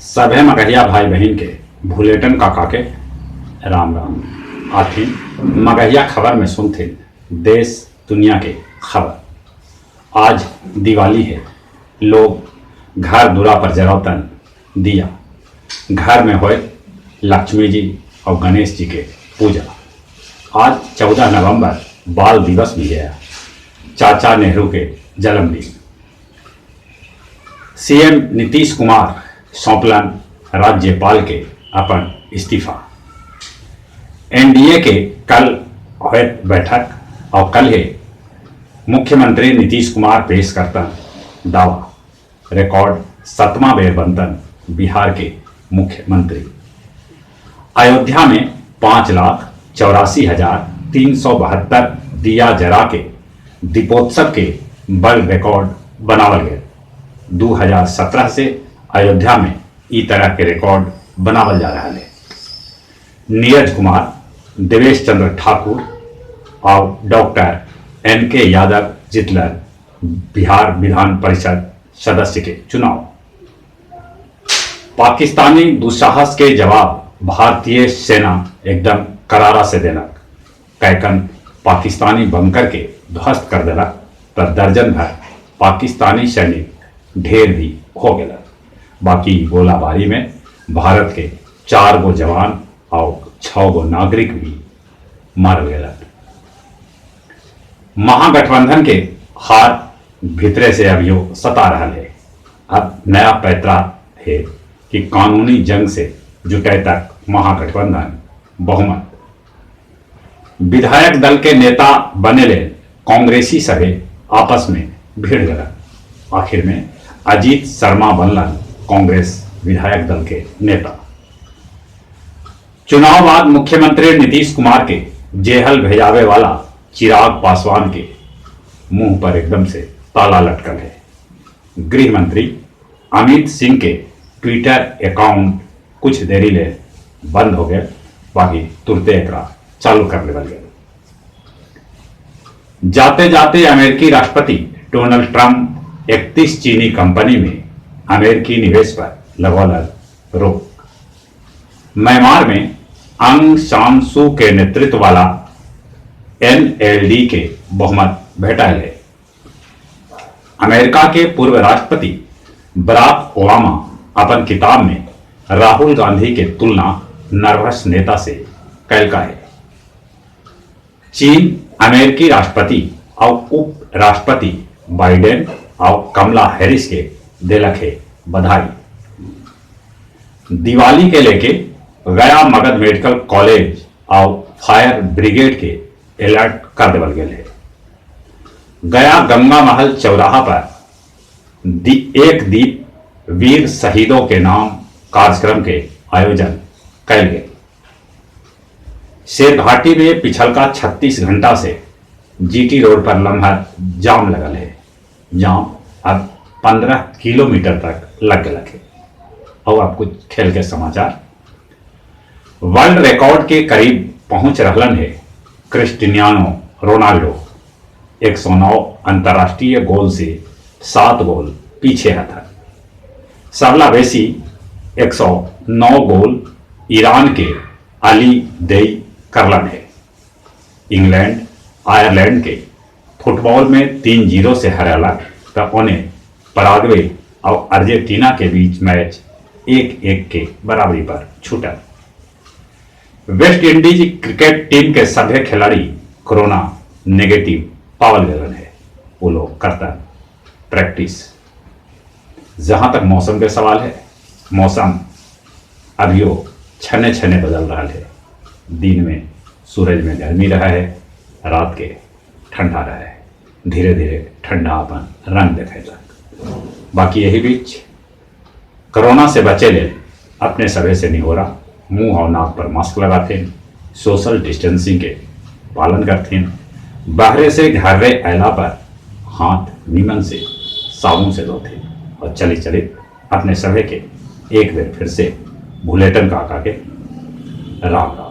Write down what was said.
सभे मगहिया भाई बहिन के भुलेटन काका के राम राम। आथिन मगहिया खबर में सुनथिन देश दुनिया के खबर। आज दिवाली है, लोग घर दुरा पर जरौतन दिया, घर में होए लक्ष्मी जी और गणेश जी के पूजा। आज 14 नवंबर बाल दिवस भी है, चाचा नेहरू के जन्मदिन। सीएम नीतीश कुमार सौंपलन राज्यपाल के अपन इस्तीफा। एनडीए के कल होयत बैठक और कल है मुख्यमंत्री नीतीश कुमार पेश करतन दावा। रिकॉर्ड 7वां बेर बनतन बिहार के मुख्यमंत्री। अयोध्या में 5,84,372 दिया जरा के दीपोत्सव के बड़ रिकॉर्ड बनावल गए। 2017 से अयोध्या में ई तरह के रिकॉर्ड बनावल जा रहा है। नीरज कुमार, देवेश चंद्र ठाकुर और डॉक्टर एन के यादव जितलन बिहार विधान परिषद सदस्य के चुनाव। पाकिस्तानी दुस्साहस के जवाब भारतीय सेना एकदम करारा से देलक। कैकन पाकिस्तानी बंकर के ध्वस्त कर देलक त दर्जन भर पाकिस्तानी सैनिक ढेर भी हो गए। बाकी गोलाबारी में भारत के 4 गो जवान और 6 गो नागरिक भी मारल गए। महागठबंधन के हार भीतरे से अभियो सता रहा है। अब नया पैतरा है कि कानूनी जंग से जुटे तक महागठबंधन बहुमत। विधायक दल के नेता बने ले कांग्रेसी सभे आपस में भिड़ गए। आखिर में अजीत शर्मा बनलन कांग्रेस विधायक दल के नेता। चुनाव बाद मुख्यमंत्री नीतीश कुमार के जेहल भेजावे वाला चिराग पासवान के मुंह पर एकदम से ताला लटकल है। गृह मंत्री अमित सिंह के ट्विटर अकाउंट कुछ देरी ले बंद हो गए, बाकी तुरते एकरा चालू कर लेवल गए। जाते जाते अमेरिकी राष्ट्रपति डोनाल्ड ट्रंप 31 चीनी कंपनी में अमेरिकी निवेश पर लगौलक रोक। म्यांमार में आंग सान सू के नेतृत्व वाला एनएलडी के बहुमत भेटायल है। अमेरिका के पूर्व राष्ट्रपति बराक ओबामा अपन किताब में राहुल गांधी के तुलना नर्वस नेता से कैलका है। चीन अमेरिकी राष्ट्रपति और उप राष्ट्रपति बाइडेन और कमला हैरिस के देलक है बधाई। दिवाली के लेके गया मगध मेडिकल कॉलेज और फायर ब्रिगेड के अलर्ट कर देवल गेल है। गया गंगा महल चौराहा पर एक दीप वीर शहीदों के नाम कार्यक्रम के आयोजन कैल गए। शेरघाटी में पिछलका 36 घंटा से जीटी रोड पर लम्हा जाम लगल है। जाम अब 15 किलोमीटर तक लग गया है। और अब कुछ खेल के समाचार। वर्ल्ड रिकॉर्ड के करीब पहुंच रहलन है क्रिस्टियानो रोनाल्डो। 109 अंतर्राष्ट्रीय गोल से 7 गोल पीछे हथन। सबला बेसी 109 गोल ईरान के अली देई करलन है। इंग्लैंड आयरलैंड के फुटबॉल में 3-0 से हराला त उन्हें पराग्वे और अर्जेंटीना के बीच मैच 1-1 के बराबरी पर छूटल। वेस्ट इंडीज क्रिकेट टीम के सभे खिलाड़ी कोरोना नेगेटिव पावल गए है। वो लोग करता प्रैक्टिस। जहां तक मौसम के सवाल है, मौसम अभियो छने छने बदल रहा है। दिन में सूरज में गर्मी रहा है, रात के ठंडा रहा है। धीरे धीरे ठंडा अपन रंग देखे तक। बाकी यही बीच कोरोना से बचे ले अपने सभे से नहीं हो रहा, मुंह और नाक पर मास्क लगाते, सोशल डिस्टेंसिंग के पालन करते, बाहरे से घर अला पर हाथ नीमन से साबुन से धोते और चले चले अपने सभे के एक बार फिर से भुलेटन काका के राम राम।